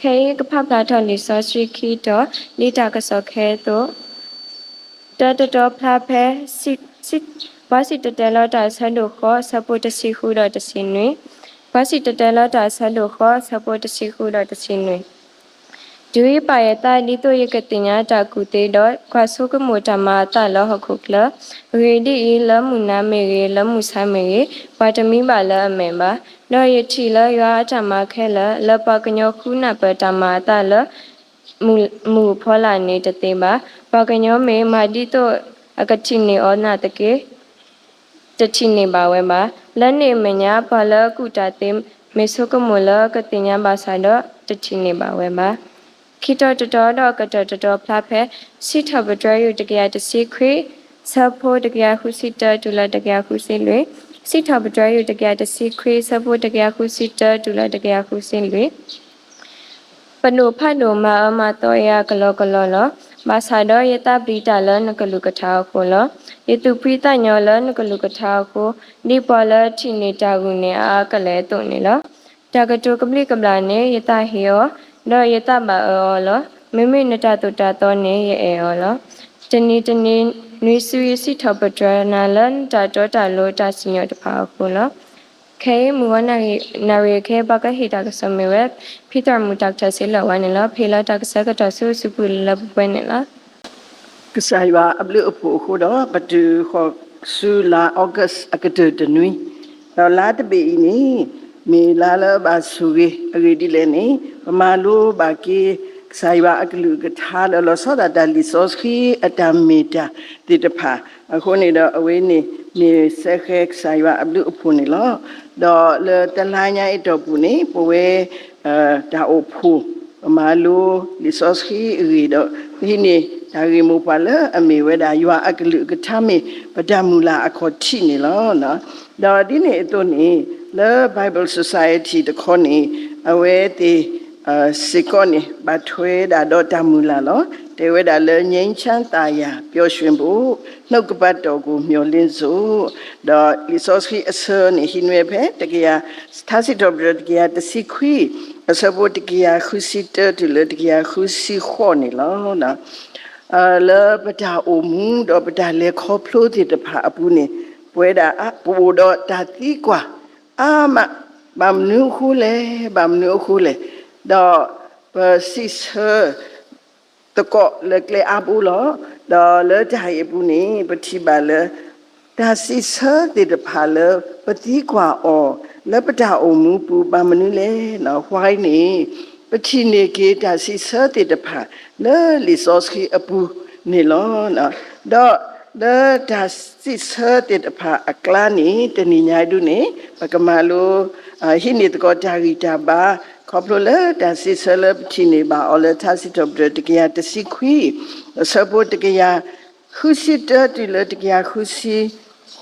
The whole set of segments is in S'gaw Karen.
ခဲအံၤကဖးဖျါထီၣ်လံာ်စီဆှံခံတီၤ ဒ်တၢ်ကစီၣ်ခဲအံၤအသိး, တၢတတီဖျါဖဲ ပှၤစံၣ်တဲၤတဲလီၤတၢ်အဆၢဒိၣ်ဃိး အဆၢဖိတဆံဃုဒီးတဆံနွံ, ပှၤစံၣ်တဲၤတဲလီၤတၢ်အဆၢဒိၣ်ဃိး အဆၢဖိတဆံဃုဒီးတဆံနွံ. တုၤယပာ်ယသးဒ်သိးယကသ့ၣ်ညါတၢ်ကူၣ်သ့ဒီး ကွၢ်ဆိကမိၣ်တၢ်မၤအသးလၢဟီၣ်ခိၣ်ချၢ, အဂ့ၢ်ဒ်အံၤ, လၢမုၢ်နၤမ့ၢ်ဂ့ၤ, လၢမုၢ်ဆါမ့ၢ်ဂ့ၤ, ပှၤတမံဘၣ်လၢအမဲာ်ဘၣ်. ဒီးယထံၣ်လၢယွၤအတၢ်မၤခဲလၢာ်, လၢပှၤကညီဃုနၢ်ပၢၢ်တၢ်မၤအသးလၢ မုၢ်အဖီလာ်န့ၣ်တသ့ဘၣ်. ပှၤကညီမ့ၢ်မၤဒ်သိးအကထံၣ်န့ၢ်အီၤနာ်သက့ တထံၣ်န့ၢ်ဘၣ်ဝဲဘၣ်. လၢန့ၣ်အမဲာ်ညါ ပှၤလၢအကူၣ်တၢ်သ့ မ့ၢ်ဆိကမိၣ်လၢကသ့ၣ်ညါဘၣ်ဆၣ်ဒီး တထံၣ်န့ၢ်ဘၣ်ဝဲဘၣ်. ခံတီၤတတီၤဒီးအကတၢၢ်တတီၤဖျါဖဲ စံးထီၣ်ပတြၢၤယုၢ်တကယၤတဆံခွံ ဆၢဖိတကယၤဃုဆံတၢတုၤလၢတကယၤဃုဆံလွံၢ်, စံးထီၣ်ပတြၢၤယုၢ်တကယၤတဆံခွံ ဆၢဖိတကယၤဃုဆံတၢတုၤလၢတကယၤဃုဆံလွံၢ်. ပဒိၣ်ဖးဒိၣ်မၤအၢမၤသီယၤကလီကလီလီၤ. ဘၣ်ဆၣ်ဒီးယသးပျံၤတၢ်လၢနကလုၢ်ကထါအဃိလီၤ. ယသူၣ်ဖှံသးညီလၢနကလုၢ်ကထါအဃိ, ဒ်ပှၤလၢထံၣ်န့ၢ်တၢ်ဂုာ်န့ၢ်အအါကလဲာ်အသိးန့ၣ်လီၤ. တၢ်ကတိၤကဘျံးကဘျၣ်န့ၣ် ယသးဟ့အီၤ, ဒီးယသးဘၣ်အၢအီၤလီၤ. မ့မ့ၢ်နတၢ်သိၣ်တၢ်သီန့ၣ် ယအဲၣ်အီၤလီၤ. တနံၤတနံၤ နွံစုယစံးထီၣ်ပတြၢၤနၤလၢနတၢ်တီတၢ်လိၤတၢ်စံၣ်ညီၣ်တဖၣ်အဃိလီၤ. ခဲအံၤမုၢ်ဂီၤနၣ်ရံၣ်အခဲ ပှၤကဟ့ၣ်တၢ်ကစီၣ်မ့ၢ်ဝဲ ဖံသရၣ်မုၣ်တၢ်ကထၢၣ်စ့လၢအဝါန့ၣ်လီၤ. ဖဲလၢတၢ်ကဆၢကတီၢ်ဆူအစုပူၤလၢပှဲၤန့ၣ်လီၤ. ကစၢ်ယွၤအဘျုးအဖှိၣ်အဃိဒီး ပတုၤဃီၤဆူလါ August အကတၢၢ်တနွံ, ဒီးလါတဘ့ၣ်အံၤန့ၣ် မ့ၢ်လါလၢဘၣ်ဆိၣ်ဂ့ၤအဂ့ၢ်ဒ်လဲၣ်န့ၣ် ပမၤလိဘၣ်က့ၤ ကစၢ်ယွၤအကလုၢ်ကထါ ဒီးလီၤဆီဒၣ်တၢ်လံာ်စီဆှံအတၢ်မ့ၢ်တၢ်သ့ၣ်တဖၣ်အဃိန့ၣ်ဒီး အဝဲန့ၣ်မ့ၢ်စဲဃဲကစၢ်ယွၤအဘျုးအဖှိၣ်န့ၣ်လီၤ. ဒီးလၢတလါညါအံၤအတီၢ်ပူၤန့ၣ် ပဝဲ တၢ်အိၣ်ဖှိၣ် ပမၤလိလံာ်စီဆှံအဂ့ၢ်ဒီး ပဟံးန့ၢ်တၢ်ဂ့ၢ်မိၢ်ပှၢ်လၢအမ့ၢ်ဝဲဒၣ် ယွၤအကလုၢ်ကထါမ့ၢ်ပတၢ်မုၢ်လၢ်အခီၣ်ထံးန့ၣ်လီၤ. ဒီးဒ်န့ၣ်အသိးန့ၣ် လၢ Bible Society တခီန့ၣ် အဝဲသ့ၣ်စ့ၢ်ကီးန့ၣ် ဘၣ်ထွဲဒၣ်ဒီးတၢ်မုၢ်လၢ်လီၤ. တဲဝဲဒၣ်လၢ ငြိမ်းချမ်းသာယာပျော်ရွှင်ဖို့ နှုတ်ကပတ်တော်ကိုမျှော်လင့်စို့. ဒီးလံာ်စီဆှံအဆၢန့ၣ် ဟံးန့ၢ်ဝဲဖဲ ထါစံးထီၣ်ပတြၢၤတကယၤတဆံခွံ အဆၢဖိတကယၤဃုဆံတၢတုၤလၢတကယၤဃုဆံဃိးန့ၣ်လီၤ. လၢပတၢ်အိၣ်မူဒီးပတၢ်လဲၤခီဖျိသ့ၣ်တဖၣ်အပူၤန့ၣ် ပဝဲဒၣ် ပအိၣ်ဒီးတၢ်သံကွၢ်အါမး, ဘၣ်မနုၤအဃိလဲၣ်, ဘၣ်မနုၤအဃိလဲၣ်, ဒီးပစံးဆၢ သကိးလၢကျဲအါဘိလီၤ. ဒီးလၢတၢ်အံၤအပူၤန့ၣ် ပထံၣ်ဘၣ်လၢ တၢ်စံးဆၢသ့ၣ်တဖၣ်လၢပသံကွၢ်အီၤ လၢပတၢ်အိၣ်မူပူၤ ဘၣ်မနုၤလဲၣ်, why န့ၣ် ပထံၣ်န့ၢ်က့ၤတၢ်စံးဆၢသ့ၣ်တဖၣ် လၢလံာ်စီဆှံအပူၤန့ၣ်လီၤ. ဒီးလၢတၢ်စံးဆၢသ့ၣ်တဖၣ်အကျါန့ၣ် တနံၤညါဒုန့ၣ် ပကမၤလိ ဟံးန့ၢ်သကိးတၢ်ဂံၢ်တၢ်ဘါ ခီဖျိလၢတၢ်စံးဆၢလၢပထံၣ်န့ၢ်ဘၣ်အီၤလၢထါစံးထီၣ်ပတြၢၤတကယၤတဆံခွံ အဆၢဖိတကယၤဃုဆံတၢတုၤလၢတကယၤဃုဆံ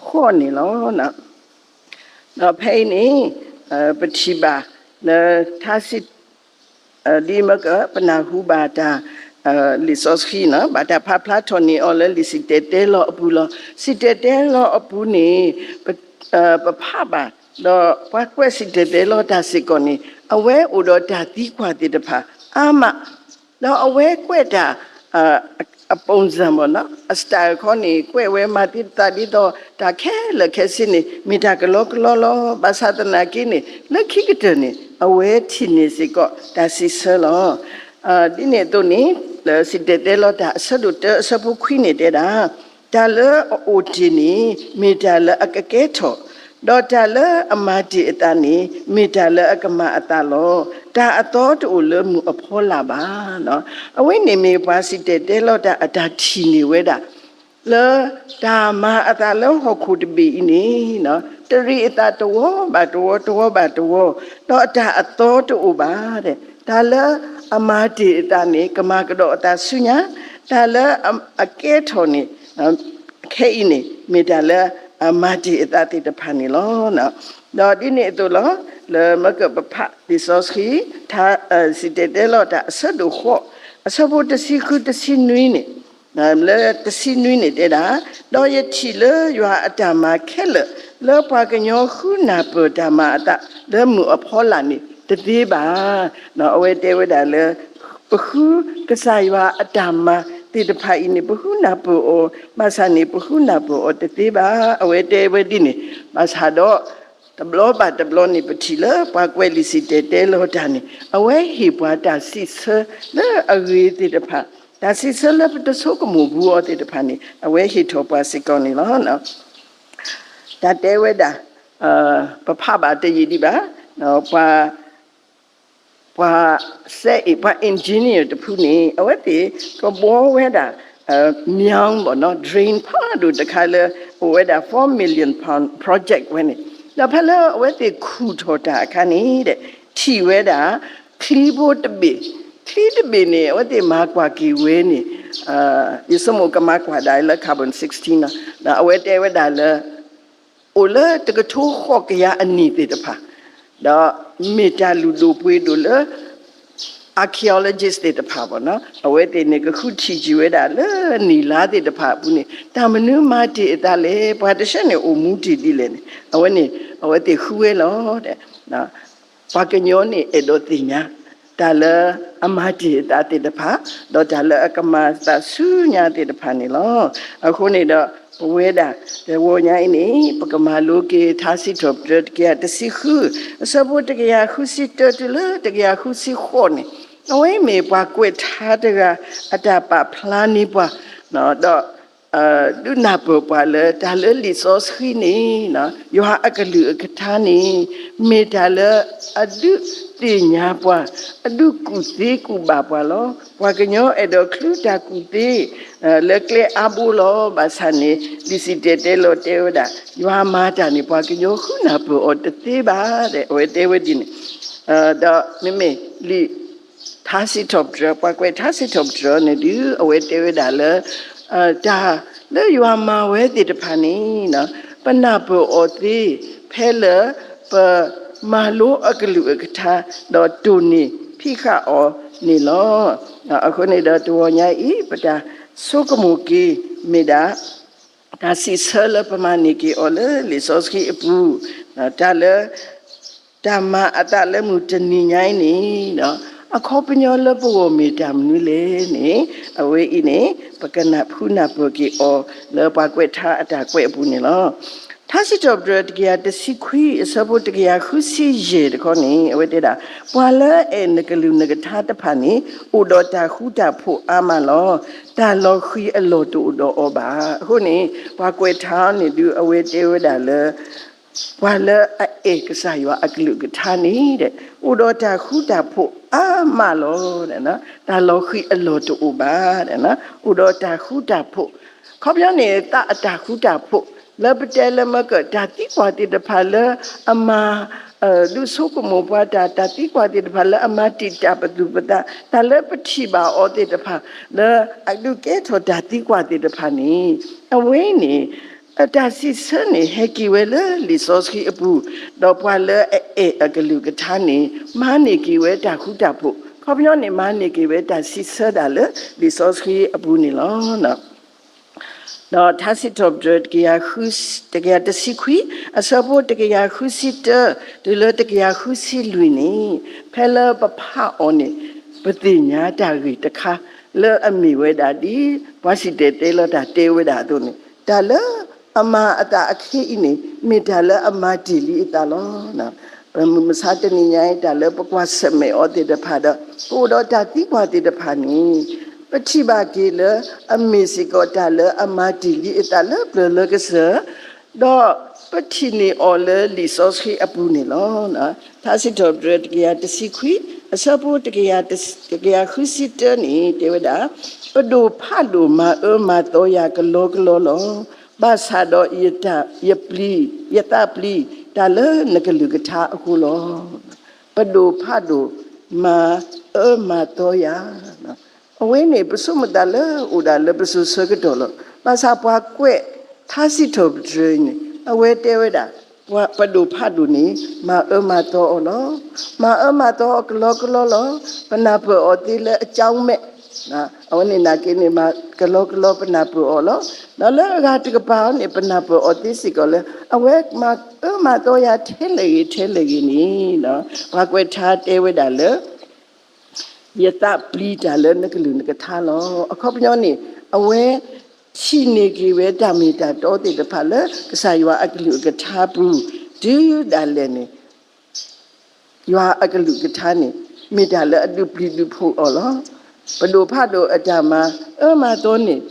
ဃိးန့ၣ်လီၤ. ဒီးဖဲအံၤန့ၣ် ပထံၣ်ဘၣ်လၢထါစံး ဒ်မ့ၢ်ကပနၢ်ဟူဘၣ်တၢ် လံာ်စီဆှံန့ၣ် ဘၣ်တၢ်ဖးဖျါထီၣ်န့ၢ်အီၤလၢလံာ်စံၣ်တဲၤတဲလီၤအပူၤလီၤ. စံၣ်တဲၤတဲလီၤအပူၤန့ၣ် ပဖးဘၣ် ဒီးပှၤကွဲးစံၣ်တဲၤတဲလီၤတၢ်စ့ၢ်ကီးန့ၣ် အဝဲအိၣ်ဒီးတၢ်သံကွၢ်သ့ၣ်တဖၣ်အါမး ဒီးအဝဲကွဲးတၢ် အ ပုံစံ ပေါ့နော် အ style ခီန့ၣ် ကွဲးဝဲမၤသံသးဒ်သိး တၢ်ခဲလၢာ်ခဲဆ့န့ၣ် မ့ၢ်တၢ်ကလီကလီလီၤ. ဘၣ်ဆၣ်သနာ်က့န့ၣ် လၢခံကတၢၢ်န့ၣ် အဝဲထံၣ်န့ၢ်စ့ၢ်ကီးတၢ်စံးဆၢလီၤ. ဒ်န့ၣ်အသိးန့ၣ် လၢစံၣ်တဲၤတဲလီၤတၢ်အဆၢဒိၣ်တၢအဆၢဖိခွံန့ၣ်တဲဒၣ် တၢ်လၢအအိၣ်တ့ၢ်န့ၣ် မ့ၢ်တၢ်လၢအကကဲထီၣ်, ဒီးတၢ်လၢအမၤတ့ၢ်အသးန့ၣ် မ့ၢ်တၢ်လၢအကမၤအသးလီၤ. တၢ်အသီတအိၣ်လၢမုၢ်အဖီလာ်ဘၣ်. အဝဲန့ၣ်မ့ၢ်ပှၤစံၣ်တဲၤတဲလီၤတၢ်အတၢ်ထံၣ်န့ၢ်ဝဲဒၣ် လၢတၢ်မၤအသးလၢဟီၣ်ခိၣ်တဘ့ၣ်အံၤန့ၣ် တရံးအသးတဝီဘၣ်တဝီ တဝီဘၣ်တဝီ, ဒီးအတၢ်အသီတအိၣ်ဘၣ်. တၢ်လၢအမၤတ့ၢ်အသးန့ၣ် ကမၤကဒီးအသးဆူညါ, တၢ်လၢအကဲထီၣ်န့ၣ် ခဲအံၤန့ၣ် မ့ၢ်တၢ်လၢအမၤတ့ၢ်အသးသ့ၣ်တဖၣ်န့ၣ်လီၤ. ဒီးဒ်န့ၣ်အသိးလီၤ, လၢမ့ၢ်ကပဖးလံာ်စီဆှံ စံၣ်တဲၤတဲလီၤတၢ်အဆၢဒိၣ်ဃိး အဆၢဖိတဆံဃုတဆံနွံန့ၣ် လၢတဆံနွံန့ၣ်တဲဒၣ်, ဒီးယထံၣ်လၢယွၤအတၢ်မၤခဲလၢာ် လၢပှၤကညီဃုနၢ်ပၢၢ်တၢ်မၤအသးလၢမုၢ်အဖီလာ်န့ၣ် တသ့ဘၣ်. အဝဲတဲဝဲဒၣ်လၢ ပဃုကစၢ်ယွၤအတၢ်မၤသ့ၣ်တဖၣ်အံၤန့ၣ် ပဃုနၢ်ပၢၢ်အီၤ, ဘၣ်ဆၣ်န့ၣ် ပဃုနၢ်ပၢၢ်အီၤတသ့ဘၣ်. အဝဲတဲဝဲဒ်န့ၣ်, ဘၣ်ဆၣ်ဒီး တဘျီဘၣ်တဘျီန့ၣ် ပထံၣ်လၢပှၤကွဲးလံာ်စံၣ်တဲၤတဲလီၤတၢ်န့ၣ် အဝဲဟ့ၣ်ပှၤတၢ်စံးဆၢလၢအဂ့ၤသ့ၣ်တဖၣ်, တၢ်စံးဆၢလၢပတဆိကမိၣ်ဘူးအီၤသ့ၣ်တဖၣ်န့ၣ် အဝဲဟ့ၣ်ထီၣ်ပှၤစ့ၢ်ကီးန့ၣ်လီၤ. တၢ်တဲဝဲဒၣ်, ပဖးဘၣ်တယံာ်ဒံးဘၣ်, ပှၤ ပှၤစဲအ့ၣ် ပှၤ engineer တဖုန့ၣ် အဝဲသ့ၣ်ကဘှီဝဲဒၣ် မြောင်းပေါ့နော်, drain ဖးဒိၣ်တခါလၢ အိၣ်ဝဲဒၣ် four million pound project ဝဲန့ၣ်, ဒီးဖဲလၢအဝဲသ့ၣ်ခူၣ်ထီၣ်တၢ်အခါန့ၣ် ထံၣ်ဝဲဒၣ် ချံဖိတဘ့ၣ်, ချံတဘ့ၣ်န့ၣ် အဝဲသ့ၣ်မၤကွၢ်က့ၤဝဲန့ၣ် ယဆိကမိၣ်ကမၤကွၢ်ဒၣ်လၢ carbon sixteen နီၤ, အဝဲတဲဝဲဒၣ်လၢ အိၣ်လၢတကထိဃိးကယၤအနံၣ်သ့ၣ်တဖၣ်, ဒီးမ့ၢ်တၢ်လုၢ်ဒိၣ်ပှ့ၤဒိၣ်လၢ archaeologist သ့ၣ်တဖၣ်ဘၣ်နီၤ, အဝဲသ့ၣ်န့ၣ် ကဃုထံၣ်က့ၤဝဲဒၣ်လၢနံၣ်လါသ့ၣ်တဖၣ်အပူၤန့ၣ် တၢ်မနုၤမၤတ့ၢ်အသးလဲၣ်, ပှၤတဆၢန့ၣ်အိၣ်မူတ့ၢ်ဒ်လဲၣ်န့ၣ် အဝဲန့ၣ် အဝဲသ့ၣ်ဃုဝဲလီၤ. ပှၤကညီန့ၣ်အဲၣ်ဒိးသ့ၣ်ညါ တၢ်လၢအမၤတ့ၢ်အသးသ့ၣ်တဖၣ်, ဒီးတၢ်လၢအကမၤသးဆူညါသ့ၣ်တဖၣ်န့ၣ်လီၤ. အဃိန့ၣ်ဒီး ပဝဲဒၣ်တဂီၤညါအံၤန့ၣ် ပကမၤလိက့ၤ ထါစံးထီၣ်ပတြၢၤတကယၤတဆံဃု အဆၢဖိတကယၤဃုဆံတၢတုၤလၢတကယၤဃုဆံဃိးန့ၣ်, အဝဲမ့ၢ်ပှၤကွဲးထါတဂၤ အတၢ်ပာ်ဖျါန့ၢ်ပှၤ, ဒီး ဒုးနၢ်ပၢၢ်ပှၤလၢတၢ်လၢလံာ်စီဆှံန့ၣ် ယွၤအကလုၢ်အကထါန့ၣ် မ့ၢ်တၢ်လၢအဒုးသ့ၣ်ညါပှၤ, အဒုးကူၣ်သ့ကူၣ်ဘၣ်ပှၤလီၤ. ပှၤကညီအဲၣ်ဒိးချုးတၢ်ကူၣ်သ့ လၢကျဲအါဘိလီၤ. ဘၣ်ဆၣ်န့ၣ် လံာ်စံၣ်တဲၤတဲလီၤတဲဝဲဒၣ် ယွၤမၤတၢ်န့ၣ် ပှၤကညီဃုနၢ်ပၢၢ်အီၤတသ့ဘၣ်, အဝဲတဲဝဲဒ်န့ၣ် ဒီးမ့မ့ၢ်လံာ် ထါစံးထီၣ်ပတြၢၤ, ပှၤကွဲးထါစံးထီၣ်ပတြၢၤန့ၣ်ဒုး အဝဲတဲဝဲဒၣ်လၢ တၢ်လၢယွၤမၤဝဲသ့ၣ်တဖၣ်န့ၣ် ပနၢ်ပၢၢ်အီၤသ့ ဖဲလၢပမၤလိအကလုၢ်အကထါ ဒီးတိၢ်န့ၢ်ဖံးဃာ်အီၤန့ၣ်လီၤ. အဃိန့ၣ်ဒီးတဂီၤညါအံၤ ပတၢ်ဆိကမိၣ်က့ၤမ့ၢ်ဒၣ် တၢ်စံးဆၢလၢပမၤန့ၢ်က့ၤအီၤလၢလံာ်စီဆှံအပူၤ, တၢ်လၢ တၢ်မၤအသးလၢမုၢ်တနံၤညါအံၤန့ၣ် အခီပညီလၢပဂီၢ်မ့ၢ်တၢ်မနုၤလဲၣ်န့ၣ် အဝဲအံၤန့ၣ် ပကနၢ်ဖူနၢ်ပၢၢ်က့ၤအီၤ လၢပှၤကွဲးထါအတၢ်ကွဲးအပူၤန့ၣ်လီၤ. ထါစံးထီၣ်ပတြၢၤတကယၤတဆံခွံ အဆၢဖိတကယၤဃုဆံယဲၢ်တခီန့ၣ် အဝဲတဲဒၣ် ပှၤလၢအအဲၣ်နကလုၢ်နကထါတဖၣ်န့ၣ် အိၣ်ဒီးတၢ်ဃူတၢ်ဖိးအါမးလီၤ. တၢ်လီၤဃံၤအလီၢ်တအိၣ်ဒီးအီၤဘၣ်. အဃိန့ၣ် ပှၤကွဲးထါန့ၣ်ဒုး အဝဲတဲဝဲဒၣ်လၢ ပှၤလၢအအဲၣ်ကစၢ်ယွၤအကလုၢ်ကထါန့ၣ် အိၣ်ဒီးတၢ်ဃူတၢ်ဖိးအါမးလီၤ. တၢ်လီၤဃံၤအလီၢ်တအိၣ်ဘၣ်. အိၣ်ဒီးတၢ်ဃူတၢ်ဖိး, ခီပညီန့ၣ် သးအတၢ်ဃူတၢ်ဖိး လၢပတဲလၢမၢကၢၣ် တၢ်သံကွၢ်သ့ၣ်တဖၣ်လၢအမၤ ဒုးဆိကမိၣ်ပှၤတၢ်, တၢ်သံကွၢ်သ့ၣ်တဖၣ်လၢအမၤတံာ်တာ်ပသူၣ်ပသး, တၢ်လၢပထံၣ်ဘၣ်အီၤသ့ၣ်တဖၣ် လၢအဒုးကဲထီၣ်တၢ်သံကွၢ်သ့ၣ်တဖၣ်န့ၣ် အဝဲန့ၣ် တၢ်စံးဆၢန့ၣ် ဟဲက့ၤဝဲလၢလံာ်စီဆှံအပူၤ, ဒီးပှၤလၢအအဲၣ်အကလုၢ်ကထါန့ၣ် မၤန့ၢ်က့ၤဝဲတၢ်ဃူတၢ်ဖိး, ခီပညီန့ၣ် မၤန့ၢ်က့ၤဝဲတၢ်စံးဆၢဒၣ်လၢလံာ်စီဆှံအပူၤန့ၣ်လီၤ. ဒီးထါစံးထီၣ်ပတြၢၤ တကယၤတဆံခွံ အဆၢဖိတကယၤဃုဆံတၢ တုၤလၢတကယၤဃုဆံလွံၢ်န့ၣ်, ဖဲလၢပဖးအီၤန့ၣ် ပသ့ၣ်ညါတၢ်ဂ့ၢ်တခါ လၢအမ့ၢ်ဝဲဒၣ်ဒ် ပှၤစံၣ်တဲၤတဲလီၤတၢ်တဲဝဲဒၣ်အသိးန့ၣ်, တၢ်လၢအမၤအသးအချ့အံၤန့ၣ် မ့ၢ်တၢ်လၢအမၤတ့ၢ်လံအသးလီၤ. ပမုၢ်မဆါတနံၤညါအံၤ တၢ်လၢပကွၢ်ဆၢၣ်မဲာ်အီၤသ့ၣ်တဖၣ်ဒီး ပအိၣ်ဒီးတၢ်သံကွၢ်သ့ၣ်တဖၣ်န့ၣ် ပထံၣ်ဘၣ်က့ၤလၢ အမ့ၢ်စ့ၢ်ကီးတၢ်လၢအမၤတ့ၢ်လံအသးလၢပျၢၤလၢကစၢၢ်, ဒီးပထံၣ်န့ၢ်အီၤလၢလံာ်စီဆှံအပူၤန့ၣ်လီၤ. ထါစံးထီၣ်ပတြၢၤ တကယၤတဆံခွံ အဆၢဖိ တကယၤဃုဆံတၢန့ၣ် တဲဝဲဒၣ်, ပဒိၣ်ဖးဒိၣ်မၤအၢမၤသီယၤကလီကလီလီၤ. ဘၣ်ဆၣ်ဒီးယတၢ်, ယပျံၤ, ယသးပျံၤ တၢ်လၢနကလုၢ်ကထါအဃိလီၤ. ပဒိၣ်ဖးဒိၣ်မၤအၢမၤသီယၤ အဝဲန့ၣ် ပဆိကမိၣ်သးလၢအိၣ်ဒၣ်လၢပစိၤဆၢကတီၢ်လီၤ. ဘၣ်ဆၣ်ပှၤကွဲးထါစံးထီၣ်ပတြၢၤအံၤန့ၣ် အဝဲတဲဝဲဒၣ် ပဒိၣ်ဖးဒိၣ်န့ၣ် မၤအၢမၤသီအီၤလီၤ. မၤအၢမၤသီအီၤကလီကလီလီၤ. ပနၢ်ပၢၢ်အီၤသ့လၢအကၠီမဲာ် အဝဲန့ၣ်နာ်က့န့ၣ် မၤကလီကလီပနၢ်ပၢၢ်အီၤလီၤ. ဒီးလၢအဂၤတကပၤအံၤန့ၣ် ပနၢ်ပၢၢ်အီၤသ့စ့ၢ်ကီးလၢ အဝဲမၤအၢမၤသီယၤထဲလဲၣ်ဂ့ၤထဲလဲၣ်ဂ့ၤန့ၣ်, ပှၤကွဲးထါတဲဝဲဒၣ်လၢ ယသးပျံၤတၢ်လၢနကလုၢ်နကထါလီၤ. အခီပညီန့ၣ် အဝဲ ထံၣ်န့ၢ်က့ၤဝဲတၢ်မ့ၢ်တၢ်တီသ့ၣ်တဖၣ်လၢ ကစၢ်ယွၤအကလုၢ်အကထါပူၤ တုၤဒၣ်လဲာ်န့ၣ် ယွၤအကလုၢ်ကထါန့ၣ် မ့ၢ်တၢ်လၢအဒုးပျံၤဒုးဖုးအီၤလီၤ. ပဒိၣ်ဖးဒိၣ်အတၢ်မၤအၢမၤသီန့ၣ်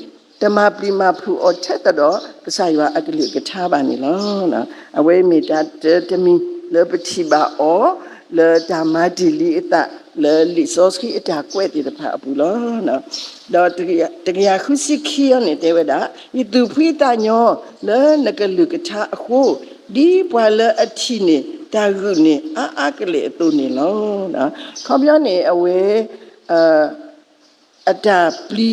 တမၤပျံၤမၤဖုးအီၤထဲသိးဒီး ကစၢ်ယွၤအကလုၢ်ကထါဘၣ်န့ၣ်လီၤ. အဝဲမ့ၢ်တၢ်တမံၤလၢပထံၣ်ဘၣ်အီၤ လၢတၢ်မၤတ့ၢ်လံအသး လၢလံာ်စီဆှံအတၢ်ကွဲးသ့ၣ်တဖၣ်အပူၤလီၤ. ဒီးတကယၤဃုဆံခံအံၤန့ၣ်တဲဝဲဒၣ်, ယသူၣ်ဖှံသးညီလၢနကလုၢ်ကထါအဃိ, ဒ်ပှၤလၢအထံၣ်န့ၢ်တၢ်ဂုာ်န့ၢ်အါအါကလဲာ်အသိးန့ၣ်လီၤ. အခီပညီန့ၣ် အဝဲ အတၢ်ပျံၤ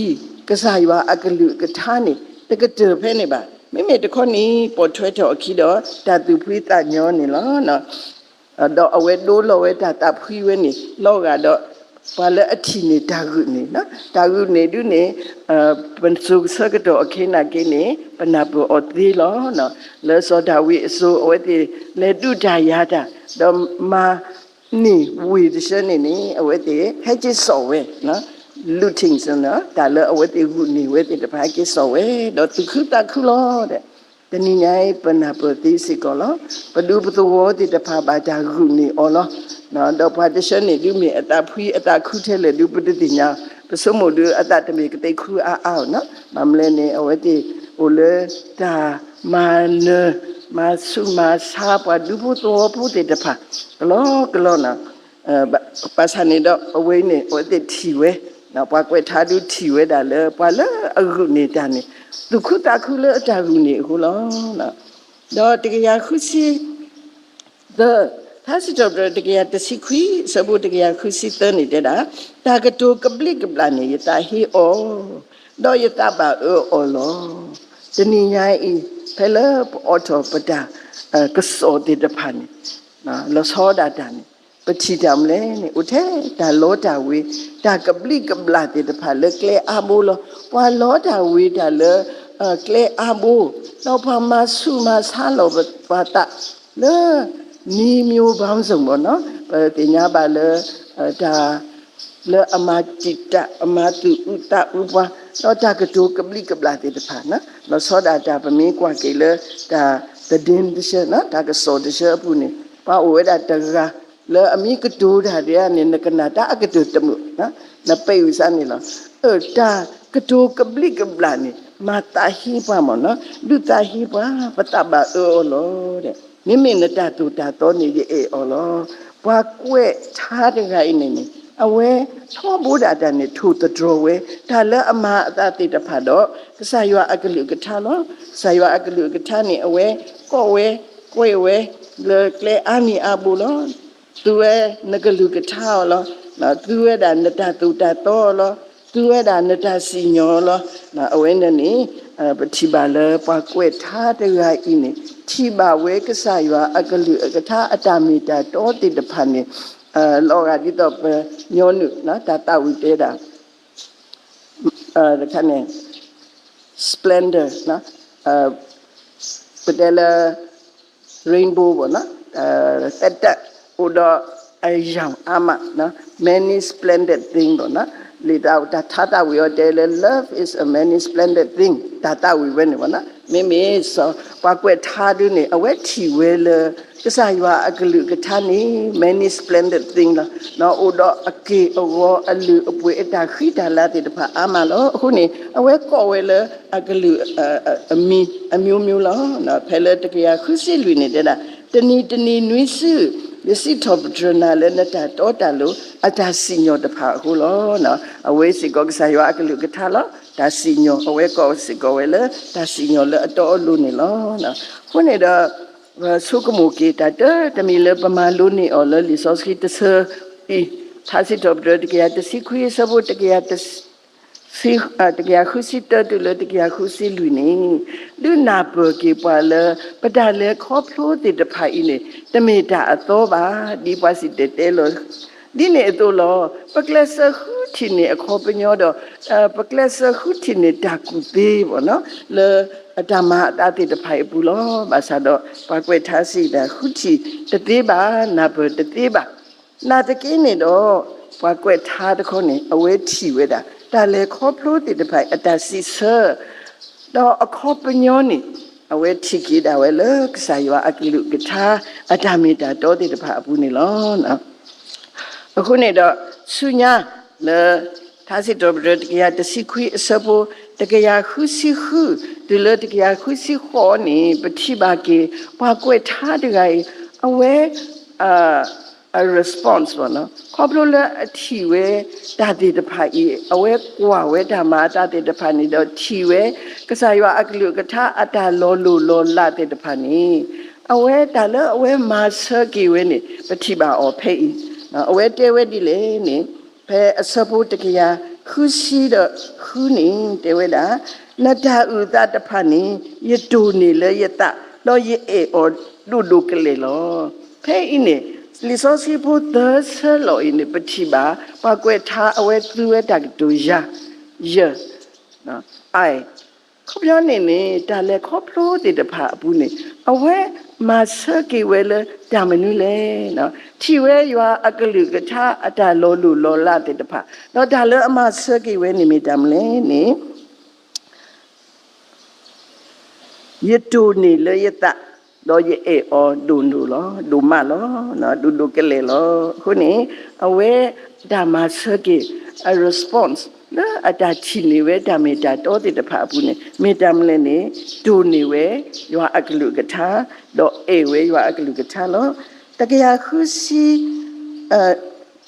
ကစၢ်ယွၤအကလုၢ်အကထါန့ၣ် တကတၢၢ်ဖဲန့ၣ်ဘၣ်. မ့မ့ၢ်တခီန့ၣ် ပိာ်ထွဲထီၣ်အခံဒီး တၢ်သူၣ်ဖှံသးညီန့ၣ်လီၤ. ဒီးအဝဲဒိလီၤဝဲတၢ်သးဖှံဝဲန့ၣ် လီၤဂာ်ဒီး ပှၤလၢအထံၣ်န့ၢ်တၢ်ဂုာ်န့ၢ်, တၢ်ဂုာ်န့ၢ်ဒုန့ၣ် ပစိၤဆၢကတီၢ်အခဲနာ်က့န့ၣ် ပနၢ်ပၢၢ်အီၤသ့လီၤ. လၢစီၤဒၤဝံးအစိၤ အဝဲသ့ၣ်လဲၤဒုးတၢ်ယၤတၢ် ဒီးမၤ န့ၢ်ဝ့ၢ်တဆၢန့ၣ်န့ၣ် အဝဲသ့ၣ်ဟဲက့ၤစိာ်ဝဲ, looting တၢ်လၢအဝဲသ့ၣ်ဂုာ်န့ၢ်ဝဲသ့ၣ်တဖၣ်ဟဲက့ၤစိာ်ဝဲ, ဒီးသူၣ်ခုသးခုလီၤ. တနံၤညါအံၤ ပနၢ်ပၢၢ်သ့စ့ၢ်ကီးလီၤ. ပဒူပသဝီသ့ၣ်တဖၣ်ဘၣ်တၢ်ဂုာ်န့ၢ်အီၤလီၤ. ဒီးပှၤတဆၢန့ၣ်ဒုမ့ၢ်အသးဖှံအသးခုထဲလဲၣ်ဒု ပတသ့ၣ်ညါ, ပဆိကမိၣ်ဒုအသးတမ့ၢ်ကသ့ခုအါအါအီၤ, ဘၣ်မနုၤလဲၣ်န့ၣ် အဝဲသ့ၣ်အိၣ်လၢတၢ်မၤနၢၤ မၤဆူးမၤဆါပှၤဒူဖိသဝီဖိသ့ၣ်တဖၣ် ကလီကလီန့ၣ်, ဘၣ်ဆၣ်န့ၣ်ဒီး အဝဲန့ၣ် အဝဲသ့ၣ်ထံၣ်ဝဲ, ပှၤကွဲးထါဒုထံၣ်ဝဲဒၣ်လၢ ပှၤလၢအဂုာ်န့ၢ်တၢ်န့ၣ် သူၣ်ခုသးခုလၢအတၢ်ဂုာ်န့ၢ်အဃိလီၤ. ဒီးတကယၤဃုဆံသၢ, ထါစံးထီၣ်ပတြၢၤတကယၤတဆံခွံ အဆၢဖိတကယၤဃုဆံသၢန့ၣ်တဲဒၣ်, တၢ်ကတိၤကဘျံးကဘျၣ်န့ၣ် ယသးဟ့အီၤ, ဒီးယသးဘၣ်အၢအီၤလီၤ. တနံၤညါအံၤ ဖဲလၢပအိးထီၣ်ပတၢ်ကစီၣ်သ့ၣ်တဖၣ်န့ၣ် လီၤဆီဒၣ်တၢ်န့ၣ် ပထံၣ်တၢ်မနုၤလဲၣ်န့ၣ် အိၣ်ထဲတၢ်လီတၢ်ဝ့ၤ တၢ်ကဘျံးကဘျၣ်သ့ၣ်တဖၣ်လၢကျဲအါဘိလီၤ. ပှၤလီတၢ်ဝ့ၤတၢ်လၢကျဲအါဘိ, ဒီးပှၤမၤဆူးမၤဆါလီၤပသးလၢ နံၤမံၤဘၣ်စိၤဘၣ်နီၤ ပသ့ၣ်ညါဘၣ်လၢ တၢ် လၢအမၤတံာ်တာ် အမၤသူၣ်အုးသးအုးပှၤ ဒီးတၢ်ကတိၤကဘျံးကဘျၣ်သ့ၣ်တဖၣ်န့ၣ် လီၤဆီဒၣ်တၢ်ပမ့ၢ်ကွၢ်က့ၤလၢ တၢ်သဒ့တဆၢ တၢ်ကစီၣ်တဆၢအပူၤန့ၣ် ပှၤအိၣ်ဝဲဒၣ်တဂၤ လၢအမ့ၢ်ကတိၤတၢ်ဒ်န့ၣ် နကနၣ်တၢ်အကတၢၢ်တမုာ် နပ့ၢ်ဝံစါန့ၣ်လီၤ. အၢ တၢ်ကတိၤကဘျံးကဘျၣ်န့ၣ် မၤသးဟ့ပှၤမ့ၢ်နီၤ ဒုးသးဟ့ပှၤ ပသးဘၣ်အၢအီၤလီၤ. မ့မ့ၢ်နတၢ်သိၣ်တၢ်သီန့ၣ် ယအဲၣ်အီၤလီၤ. ပှၤကွဲးထါတဂၤအံၤန့ၣ်န့ၣ် အဝဲထီဘိဒၣ်တၢ်န့ၣ် ထိၣ်သတြီၤဝဲ တၢ်လၢအမၤအသးသ့ၣ်တဖၣ်ဒီး ကစၢ်ယွၤအကလုၢ်ကထါလီၤ. ကစၢ်ယွၤအကလုၢ်ကထါန့ၣ် အဝဲကိးဝဲ ကွဲးဝဲ လၢကျဲအါမံၤအါဘိလီၤ. သူဝဲနကလုၢ်ကထါအီၤလီၤ. သူဝဲဒၣ်နတၢ်သိၣ်တၢ်သီအီၤလီၤ. သူဝဲဒၣ်နတၢ်စံၣ်ညီၣ်အီၤလီၤ. အဝဲန့ၣ်န့ၣ် ပထံၣ်ဘၣ်လၢပှၤကွဲးထါတဂၤအံၤန့ၣ် ထံၣ်ဘၣ်ဝဲကစၢ်ယွၤအကလုၢ်အကထါအတၢ်မ့ၢ်တၢ်တီသ့ၣ်တဖၣ်န့ၣ် လီၤဂာ်ဒ်သိးပညီနုၢ် တၢ်သးဝံၣ်တဲဒၣ် တခါန့ၣ် splendor ပတဲလၢ rainbow ဘၣ်နီၤ သတး အိၣ်ဒီးအယၢ်အါမး many splendid thing ဘၣ်နီၤ လံာ်တၢ်ထါသးဝံၣ်အီၤတဲလၢ love is a many splendid thing တၢ်သးဝံၣ်ဝဲန့ၣ်ဘၣ်နီၤ မ့မ့ၢ်စီၤပှၤကွဲးထါဒုန့ၣ် အဝဲထံၣ်ဝဲလၢ ကစၢ်ယွၤအကလုၢ်ကထါန့ၣ် many splendid thing လီၤ. အိၣ်ဒီးအက့ၢ်အဂီၤအလုၢ်အပှ့ၤအတၢ်ဃံတၢ်လၤသ့ၣ်တဖၣ်အါမးလီၤ. အဃိန့ၣ် အဝဲကိးဝဲလၢအကလုၢ် အမံၤမံၤလီၤ. ဖဲလၢတကယၤဃုဆံလွံၢ်န့ၣ်တဲဒၣ် တနံၤတနံၤနွံစု ယစံးထီၣ်ပတြၢၤနၤလၢနတၢ်တီတၢ်လိၤ အတၢ်စံၣ်ညီၣ်တဖၣ်အဃိလီၤ. အဝဲစ့ၢ်ကီးကစၢ်ယွၤအကလုၢ်ကထါလီၤ. တၢ်စံၣ်ညီၣ် အဝဲကိးစ့ၢ်ကီးဝဲလၢ တၢ်စံၣ်ညီၣ်လၢအတီအလိၤန့ၣ်လီၤ. အဃိန့ၣ်ဒီး ဆိကမိၣ်က့ၤတၢ်တမံၤလၢပမၤလိန့ၢ်အီၤလၢလံာ်စီဆှံတဆၢအံၤ ထါစံးထီၣ်ပတြၢၤတကယၤတဆံခွံအဆၢဖိတကယၤ တကယၤဃုဆံတၢတုၤလၢတကယၤဃုဆံလွံၢ်န့ၣ် ဒုးနၢ်ပၢၢ်က့ၤပှၤလၢ ပတၢ်လဲၤခီဖျိသ့ၣ်တဖၣ်အံၤန့ၣ် တမ့ၢ်တၢ်အသီဘၣ် ဒ်ပှၤစံၣ်တဲၤတဲလီၤ ဒ်န့ၣ်အသိးလီၤ. ပကျဲးစၢးဃုထံၣ်န့ၢ်အခီပညီဒီး ပကျဲးစၢးဃုထံၣ်န့ၢ်တၢ်ကူၣ်သ့ဘၣ်နီၤ လၢအတၢ်မၤအသးသ့ၣ်တဖၣ်အံၤအပူၤလီၤ. ဘၣ်ဆၣ်ဒီး ပှၤကွဲးထါစံးတၢ် ဃုထံၣ်တသ့ဘၣ်, နၢ်ပၢၢ်တသ့ဘၣ်. နာ်သက့န့ၣ်ဒီး ပှၤကွဲးထါတခီန့ၣ် အဝဲထံၣ်ဝဲဒၣ် တၢ်လဲၤခီဖျိသ့ၣ်တဖၣ်အံၤ အတၢ်စံးဆၢ ဒီးအခီပညီန့ၣ် အဝဲထံၣ်က့ၤဒၣ်ဝဲလၢကစၢ်ယွၤအကလုၢ်ကထါ အတၢ်မ့ၢ်တၢ်တီသ့ၣ်တဖၣ်အပူၤန့ၣ်လီၤ. အဃိန့ၣ်ဒီး ဆူညါလၢ ထါစံးထီၣ်ပတြၢၤ တကယၤတဆံခွံအဆၢဖိ တကယၤဃုဆံဃု တုၤလၢတကယၤဃုဆံဃိးန့ၣ် ပထံၣ်ဘၣ်က့ၤ ပှၤကွဲးထါတဂၤအံၤ အဝဲ အ response ဘၣ်နီၤ ခီဖျိလၢအထံၣ်ဝဲတၢ်သ့ၣ်တဖၣ်အံၤ အဝဲကွၢ်ဝဲတၢ်မၤအသးသ့ၣ်တဖၣ်န့ၣ်ဒီး ထံၣ်ဝဲ ကစၢ်ယွၤအကလုၢ်ကထါအတၢ်လီၤလိၢ်လီၤလးသ့ၣ်တဖၣ်န့ၣ် အဝဲတၢ်လၢအဝဲမၤဆၢက့ၤဝဲန့ၣ် ပထံၣ်ဘၣ်အီၤဖဲအံၤ အဝဲတဲဝဲဒ်လဲၣ်န့ၣ် ဖဲအဆၢဖိတကယၤဃုဆံဒီးဃုန့ၣ် တဲဝဲဒၣ် နတၢ်အုၣ်သးတဖၣ်န့ၣ် ယတိၢ်န့ၢ်လၢယသး ဒီးယအဲၣ်အီၤဒိၣ်ဒိၣ်ကလဲာ်လီၤ. ဖဲအံၤန့ၣ် လံာ်စီဆှံဖိသၢဆၢလီၤအံၤန့ၣ် ပထံၣ်ဘၣ် ပှၤကွဲးထါအဝဲသူဝဲတၢ်ကတိၤယၤ ယ I ခီပညီန့ၣ်န့ၣ် တၢ်လဲၤခီဖျိသ့ၣ်တဖၣ်အပူၤန့ၣ် အဝဲမၤဆၢက့ၤဝဲလၢတၢ်မနုၤလဲၣ်. ထံၣ်ဝဲယွၤအကလုၢ်ကထါအတၢ်လီၤလိၢ်လီၤလးသ့ၣ်တဖၣ် ဒီးတၢ်လၢအမၤဆၢက့ၤဝဲန့ၣ်မ့ၢ်တၢ်မနုၤလဲၣ်န့ၣ် ယတိၢ်န့ၢ်လၢယသး ဒီးယအဲၣ်အီၤဒိၣ်ဒိၣ်လီၤ ဒိၣ်မးလီၤ ဒိၣ်ဒိၣ်ကလဲာ်လီၤ. အဃိန့ၣ် အဝဲတၢ်မၤဆၢက့ၤ အ response လၢအတၢ်ထံၣ်န့ၢ်ဝဲတၢ်မ့ၢ်တၢ်တီသ့ၣ်တဖၣ်အပူၤန့ၣ် မ့ၢ်တၢ်မနုၤလဲၣ်န့ၣ် တိၢ်န့ၢ်ဝဲယွၤအကလုၢ်ကထါ ဒီးအဲၣ်ဝဲယွၤအကလုၢ်ကထါလီၤ. တကယၤဃုဆံ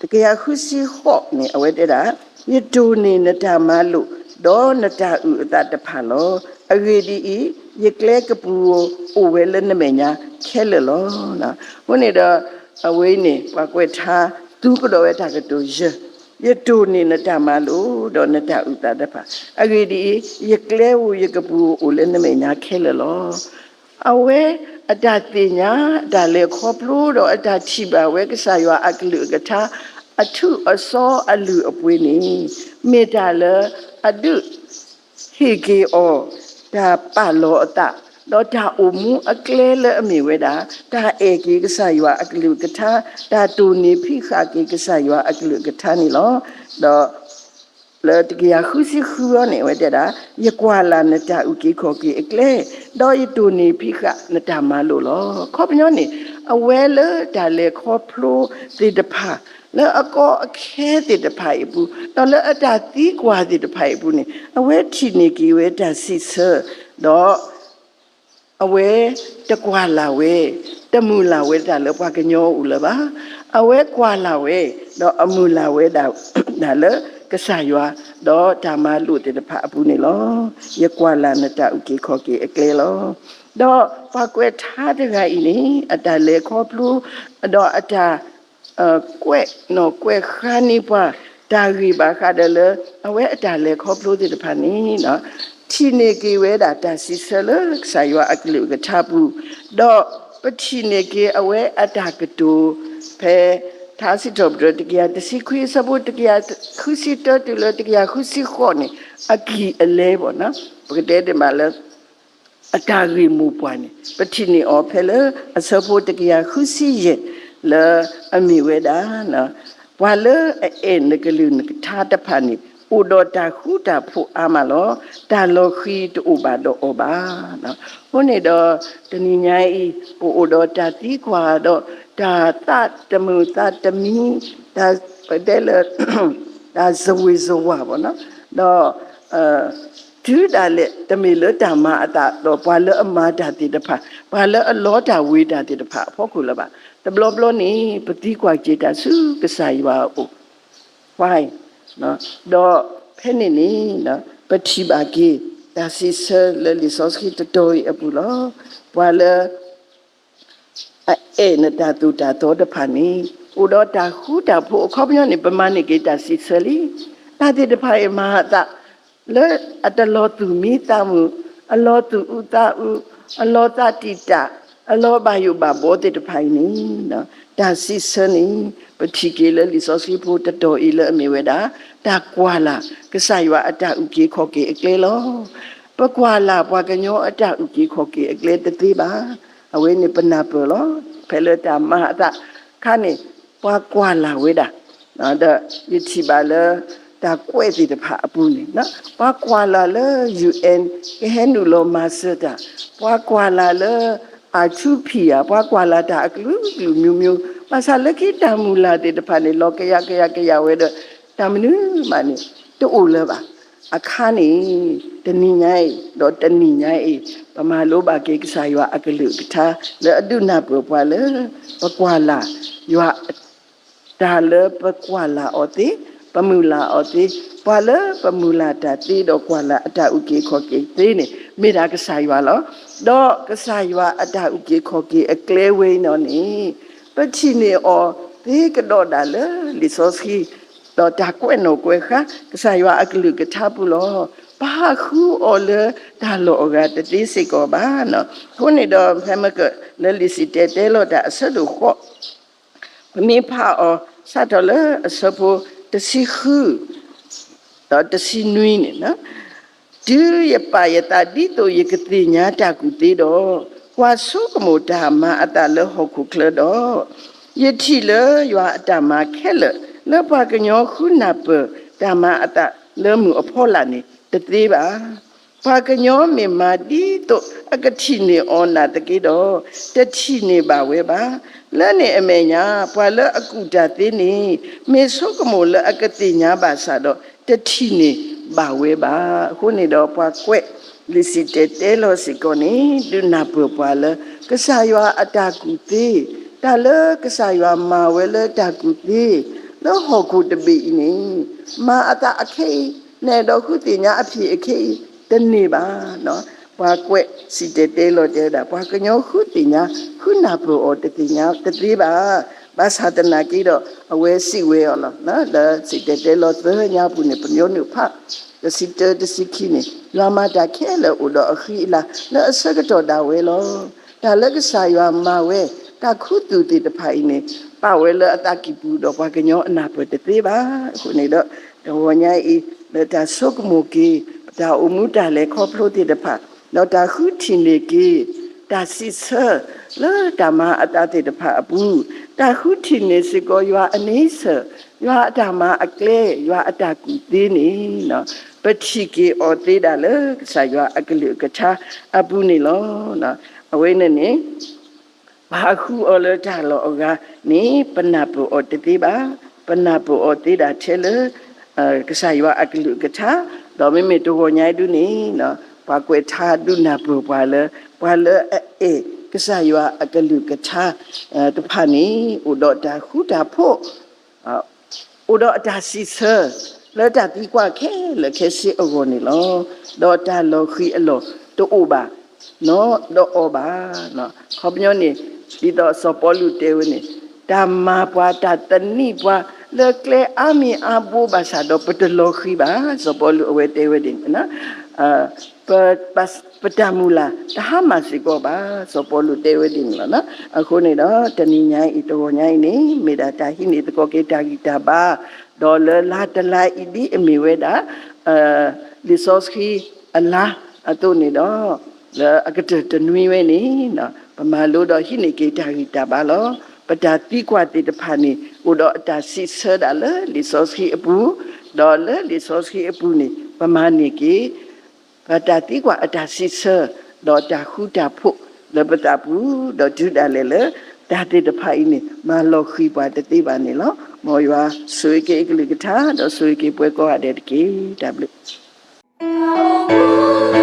တကယၤဃုဆံဃိးန့ၣ် အဝဲတဲဒၣ် ယတိၢ်န့ၢ်နတၢ်မၤလိာ် ဒီးနတၢ်အုၣ်အသးတဖၣ်လီၤ. အဂ့ၢ်ဒ်အံၤ, ယကျဲကပူၤဧိၤအိၣ်ဝဲလၢနမဲာ်ညါခဲလၢာ်လီၤ. အဃိန့ၣ်ဒီး အဝဲအံၤန့ၣ် ပှၤကွဲးထါ သူကဒီးဝဲတၢ်ကတိၤယဲၢ်, ယတိၢ်န့ၢ်နတၢ်မၤလိာ် ဒီးနတၢ်အုၣ်သးတဖၣ်, အဂ့ၢ်ဒ်အံၤ, ယကျဲဧိၤယကပူၤဧိၤအိၣ်လၢနမဲာ်ညါခဲလၢာ်လီၤ. အဝဲအတၢ်သ့ၣ်ညါ အတၢ်လဲၤခီဖျိဒီးအတၢ်ထံၣ်ဘၣ်ဝဲ ကစၢ်ယွၤအကလုၢ်အကထါ အထူးအစီအလုၢ်အပှ့ၤန့ၣ် မ့ၢ်တၢ်လၢအဒုးဟ့ၣ်က့ၤအီၤ တၢ်ပာ်လီၤအသး ဒီးတၢ်အိၣ်မူအကျဲလၢအမ့ၢ်ဝဲဒၣ် တၢ်အဲၣ်က့ၤကစၢ်ယွၤအကလုၢ်အကထါ, တၢ်တိၢ်န့ၢ်ဖံးဃာ်က့ၤကစၢ်ယွၤအကလုၢ်အကထါန့ၣ်လီၤ. ဒီး လၢတကယၤဃုဆံဃုအံၤန့ၣ် အဝဲတဲဒၣ်, ယကွၢ်လၢ်နတၢ်အုၣ်က့ၤခီၣ်က့ၤအကျဲ, ဒီးယတိၢ်န့ၢ်ဖံးဃာ်နတၢ်မၤလိာ်လီၤ. ခီပညီန့ၣ် အဝဲလၢတၢ်လဲၤခီဖျိသ့ၣ်တဖၣ် လၢအကီအခဲသ့ၣ်တဖၣ်အံၤအပူၤ, ဒီးလၢအတၢ်သံကွၢ်သ့ၣ်တဖၣ်အံၤအပူၤန့ၣ် အဝဲထံၣ်န့ၢ်က့ၤဝဲတၢ်စံးဆၢ, ဒီး အဝဲတကွၢ်လၢ်ဝဲ, တမုၢ်လၢ်ဝဲတၢ်လၢပှၤကညီအအိၣ်လၢၤဘၣ်. အဝဲကွၢ်လၢ်ဝဲ, ဒီးအမုၢ်လၢ်ဝဲဒၣ် တၢ်လၢကစၢ်ယွၤ, ဒီးတၢ်မၤလိာ်သ့ၣ်တဖၣ်အပူၤန့ၣ်လီၤ. ယကွၢ်လၢ်နတၢ်အုၣ်က့ၤခီၣ်က့ၤအကျဲလီၤ. ဒီးပှၤကွဲးထါတဂၤအံၤန့ၣ် အတၢ်လဲၤခီဖျိ, ဒီးအတၢ် ကွဲးနီၣ်ကွဲးဃါန့ၢ်ပှၤ တၢ်ဂ့ၢ်ဘၣ်ဃးဒီးလၢ အဝဲအတၢ်လဲၤခီဖျိသ့ၣ်တဖၣ်န့ၣ် ထံၣ်န့ၢ်က့ၤဝဲဒၣ်တၢ်စံးဆၢလၢကစၢ်ယွၤအကလုၢ်အကထါပူၤ, ဒီးပထံၣ်န့ၢ်က့ၤအဝဲအတၢ်ကတိၤ ဖဲထါစံးထီၣ်ပတြၢၤ တကယၤတဆံခွံအဆၢဖိ တကယၤဃုဆံတၢတုၤလၢတကယၤဃုဆံဃိးန့ၣ် အကံၢ်အလဲဘၣ်နီၤ, ပကတဲဒ်မးလၢ အတၢ်ဂ့ၢ်မိၢ်ပှၢ်န့ၣ် ပထံၣ်န့ၢ်အီၤဖဲလၢအဆၢဖိတကယၤဃုဆံယဲၢ် လၢအမ့ၢ်ဝဲဒၣ် ပှၤလၢအအဲၣ်နကလုၢ်နကထါတဖၣ်န့ၣ် အိၣ်ဒီးတၢ်ဃူတၢ်ဖိးအါမးလီၤ. တၢ်လီၤဃံၤတအိၣ်ဘၣ်ဒီးအီၤဘၣ်. အဃိန့ၣ်ဒီး တနံၤညါအံၤ ပအိၣ်ဒီးတၢ်သံကွၢ်ဒီး တၢ်သးတမုာ်သးတမံ, တၢ်တဲလၢ တၢ်စဝ့ၤစဝၤဘၣ်နီၤ, ဒီး တုၤဒၣ်လဲာ် တမ့ၢ်လၢတၢ်မၤအသးဒီးပှၤလၢအမၤတၢ်သ့ၣ်တဖၣ်, ပှၤလၢအလီတၢ်ဝ့ၤတၢ်သ့ၣ်တဖၣ်အဖီခိၣ်လၢၤဘၣ်. တဘျီဘျီန့ၣ် ပသံကွၢ်က့ၤတၢ်ဆူကစၢ်ယွၤအအိၣ်, why, ဒီးဖဲန့ၣ်န့ၣ် ပထံၣ်ဘၣ်က့ၤ တၢ်စံးဆၢလၢလံာ်စီဆှံတတီၤအံၤအပူၤလီၤ. ပှၤလၢ အအဲၣ်နတၢ်သိၣ်တၢ်သီတဖၣ်န့ၣ် အိၣ်ဒီးတၢ်ဃူတၢ်ဖိးအခီပညီန့ၣ် ပမၤန့ၢ်က့ၤတၢ်စံးဆၢလံ. တၢ်သ့ၣ်တဖၣ်အံၤမၤအသး လၢအတလီၤသူၣ်မံသးမုာ်, အလီၤသူၣ်အုးသးအုး, အလီၤသးတံာ်တာ်, အလီၤဘၣ်ယိၣ်ဘၣ်ဘီသ့ၣ်တဖၣ်အံၤန့ၣ်, တၢ်စံးဆၢန့ၣ် ပထံၣ်က့ၤလၢလံာ်စီဆှံဖိတတီၤအံၤလၢအမ့ၢ်ဝဲဒၣ် တၢ်ကွၢ်လၢ် ကစၢ်ယွၤအတၢ်အုၣ်က့ၤခီၣ်က့ၤအကျဲလီၤ. ပကွၢ်လၢ်ပှၤကညီအတၢ်အုၣ်က့ၤခီၣ်က့ၤအကျဲတသ့ဘၣ်. အဝဲန့ၣ်ပနၢ်ပၢၢ်လီၤ. ဖဲလၢတၢ်မၤအသးအခါန့ၣ် ပှၤကွၢ်လၢ်ဝဲဒၣ်, ဒီးယထံၣ်ဘၣ်လၢ တၢ်ကွဲးသ့ၣ်တဖၣ်အပူၤန့ၣ်, ပှၤကွၢ်လၢ်လၢ ယူၣ်အဲၣ် ကဟဲနုာ်လီၤမၤစၢၤတၢ်, ပှၤကွၢ်လၢ်လၢ အထူဖံးဧါ, ပှၤကွၢ်လၢ်တၢ်အကလုာ်ကလုာ်မျိုးမျိုး, ဘၣ်ဆၣ်လၢခံတၢ်မုၢ်လၢ်သ့ၣ်တဖၣ်န့ၣ် လီၤကယၤကယၤကယၤဝဲဒီး တၢ်မနုၤမးန့ၣ် တအိၣ်လၢၤဘၣ်. အခါန့ၣ် တနံၤညါအံၤ ဒီးတနံၤညါအံၤ ပမၤလိဘၣ်က့ၤကစၢ်ယွၤအကလုၢ်ကထါ လၢအဒုးနၢ်ပၢၢ်ပှၤလၢ ပကွၢ်လၢ်ယွၤ တၢ်လၢပကွၢ်လၢ်အီၤသ့, ပမုၢ်လၢ်အီၤသ့, ပှၤလၢပမုၢ်လၢ်တၢ်သ့ဒီးကွၢ်လၢ်အတၢ်အုၣ်က့ၤခီၣ်က့ၤသ့န့ၣ် မ့ၢ်ဒၣ်ကစၢ်ယွၤလီၤ. ဒီးကစၢ်ယွၤအတၢ်အုၣ်က့ၤခီၣ်က့ၤအကျဲဝဲအံၤန့ၣ် ပထံၣ်န့ၢ်အီၤသ့ကဒီးဒၣ်လၢလံာ်စီဆှံ ဒီးတၢ်ကွဲးနီၣ်ကွဲးဃါ ကစၢ်ယွၤအကလုၢ်ကထါပူၤလီၤ. ပဟးဃုအီၤလၢတၢ်လီၢ်အဂၤတသ့စ့ၢ်ကီးဘၣ်. အဃိန့ၣ်ဒီး ဖဲမ့ၢ်ကလၢလံာ်စံၣ်တဲၤတဲလီၤတၢ်အဆၢဒိၣ်ဃိး ပမ့ၢ်ဖးအီၤ စးထီၣ်လၢအဆၢဖိတဆံဃု ဒီးတဆံနွံန့ၣ်, တုၤယပာ်ယသးဒ်သိးယကသ့ၣ်ညါတၢ်ကူၣ်သ့ဒီး, ကွၢ်ဆိကမိၣ်တၢ်မၤအသးလၢဟီၣ်ခိၣ်ချၢဒီး, ယထံၣ်လၢယွၤအတၢ်မၤခဲလၢာ် လၢပှၤကညီဃုနၢ်ပၢၢ်တၢ်မၤအသးလၢမုၢ်အဖီလာ်န့ၣ် တသ့ဘၣ်. ပှၤကညီမ့ၢ်မၤဒ်သိးအကထံၣ်န့ၢ်အီၤနာ်သက့ဒီး, တထံၣ်န့ၢ်ဘၣ်ဝဲဘၣ်. လၢန့ၣ်အမဲာ်ညါ ပှၤလၢအကူၣ်တၢ်သ့န့ၣ် မ့ၢ်ဆိကမိၣ်လၢအကသ့ၣ်ညါဘၣ်ဆၣ်ဒီး တထံၣ်န့ၢ်ဘၣ်ဝဲဘၣ်. အဃိန့ၣ်ဒီး ပှၤကွဲးလံာ်စံၣ်တဲၤတဲလီၤစ့ၢ်ကီးန့ၣ် ဒုးနၢ်ပၢၢ်ပှၤလၢ ကစၢ်ယွၤအတၢ်ကူၣ်သ့, တၢ်လၢကစၢ်ယွၤမၤဝဲလၢတၢ်ကူၣ်သ့ လၢဟီၣ်ခိၣ်တဘ့ၣ်အံၤန့ၣ် မၤအသးအခဲအံၤ နအဲၣ်ဒိးဃုသ့ၣ်ညါအဖံးအခဲအံၤ တန့ၢ်ဘၣ်. ပှၤကွဲးစံၣ်တဲၤတဲလီၤတဲဝဲဒၣ် ပှၤကညီဃုသ့ၣ်ညါ ဃုနၢ်ပၢၢ်အီၤတသ့ၣ်ညါတသ့ဘၣ်. ဘၣ်ဆၣ်သနာ်က့ဒီး အဝဲစံးဝဲအီၤလီၤ. လၢစံၣ်တဲၤတဲလီၤသၢညါပူၤန့ၣ် ပမ့ၢ်နုာ်ဖး တဆံတၢတဆံခံန့ၣ် ယွၤမၤတၢ်ခဲလၢာ်အိၣ်ဒီးအဃံအလၤ လၢအဆၢကတီၢ်ဒၣ်ဝဲလီၤ. တၢ်လၢကစၢ်ယွၤမၤဝဲ တၢ်ခူသူၣ်သ့ၣ်တဖၣ်အံၤန့ၣ် ပာ်ဝဲလၢအသးကံၢ်ပူၤဒီးပှၤကညီအနၢ်ပၢၢ်တသ့ဘၣ်. အဃိန့ၣ်ဒီး တဂီၤညါအံၤ လၢတၢ်ဆိကမိၣ်က့ၤ ပတၢ်အိၣ်မူတၢ်လဲၤခီဖျိသ့ၣ်တဖၣ် ဒီးတၢ်ဃုထံၣ်န့ၢ်က့ၤ တၢ်စံးဆၢ လၢတၢ်မၤအသးသ့ၣ်တဖၣ်အပူၤ, တၢ်ဃုထံၣ်န့ၢ်စ့ၢ်ကီးယွၤအန့ဆၢၣ်, ယွၤအတၢ်မၤအကျဲ, ယွၤအတၢ်ကူၣ်သ့န့ၣ် ပထံၣ်က့ၤအီၤသ့ဒၣ်လၢကစၢ်ယွၤအကလုၢ်အကထါအပူၤန့ၣ်လီၤ. အဝဲန့ၣ်န့ၣ် ပဟးဃုအီၤလၢတၢ်လီၢ်အဂၤန့ၣ် ပနၢ်ပၢၢ်အီၤတသ့ဘၣ်. ပနၢ်ပၢၢ်အီၤသ့ဒၣ်ထဲလၢ ကစၢ်ယွၤအကလုၢ်အကထါ, ဒီးမ့မ့ၢ်တဂီၤညါအံၤဒုန့ၣ် ပှၤကွဲးထါဒုးနၢ်ပၢၢ်ပှၤလၢ ပှၤလၢအအဲၣ်ကစၢ်ယွၤအကလုၢ်ကထါတဖၣ်န့ၣ် အိၣ်ဒီးတၢ်ဃူတၢ်ဖိး အိၣ်ဒီးအတၢ်စံးဆၢ လၢတၢ်သံကွၢ်ခဲလၢာ်ခဲဆ့အဂီၢ်န့ၣ်လီၤ. ဒီးတၢ်လီၤဃံၤအလီၢ်တအိၣ်ဘၣ် နီဒီးအီၤဘၣ်. အခီပညီန့ၣ် ဒ်သိးစီၤပီလူးတဲဝဲန့ၣ် တၢ်မၤပှၤတၢ်သနံးပှၤ လၢကျဲအါမံၤအါဘိဘၣ်ဆၣ်ဒီး ပတလီၤဃံၤဘၣ်. စီၤပီလူးအဝဲတဲဝဲဒ်န့ၣ် ပ ပတၢ်မုၢ်လၢ် တဟါမၢ်စ့ၢ်ကီးဘၣ်. စီၤပီလူးတဲဝဲဒ်န့ၣ်လီၤ. အဃိန့ၣ်ဒီး တနံၤညါအံၤ တဂီၤညါအံၤန့ၣ် မ့ၢ်ဒၣ်တၢ်ဟံးန့ၢ်သကိးက့ၤတၢ်ဂံၢ်တၢ်ဘါ, ဒီးလၢလါတလါအံၤဒ်အမ့ၢ်ဝဲဒၣ် လံာ်စီဆှံအလါအသိးန့ၣ်ဒီး လၢအကတၢၢ်တနွံဝဲန့ၣ် ပမၤလိဒီးဟံးန့ၢ်က့ၤတၢ်ဂံၢ်တၢ်ဘါလီၤ. ပတၢ်သံကွၢ်သ့ၣ်တဖၣ်န့ၣ် အိၣ်ဒီးအတၢ်စံးဆၢဒၣ်လၢလံာ်စီဆှံအပူၤ, ဒီးလၢလံာ်စီဆှံအပူၤန့ၣ် ပမၤန့ၢ်က့ၤ ပတၢ်သံကွၢ်အတၢ်စံးဆၢ ဒီးတၢ်ဃူတၢ်ဖိးလၢပသးပူၤ, ဒီးတုၤဒၣ်လဲာ်လၢ တၢ်သ့ၣ်တဖၣ်အံၤန့ၣ် မၤလီၤဃံၤပှၤတသ့ဘၣ်န့ၣ်လီၤ. မ်ယွၤဆိၣ်ဂ့ၤက့ၤအကလုၢ်ကထါ ဒီးဆိၣ်ဂ့ၤက့ၤပှၤကိးဂၤဒဲးတက့ၢ်. တၢ်ဘျုး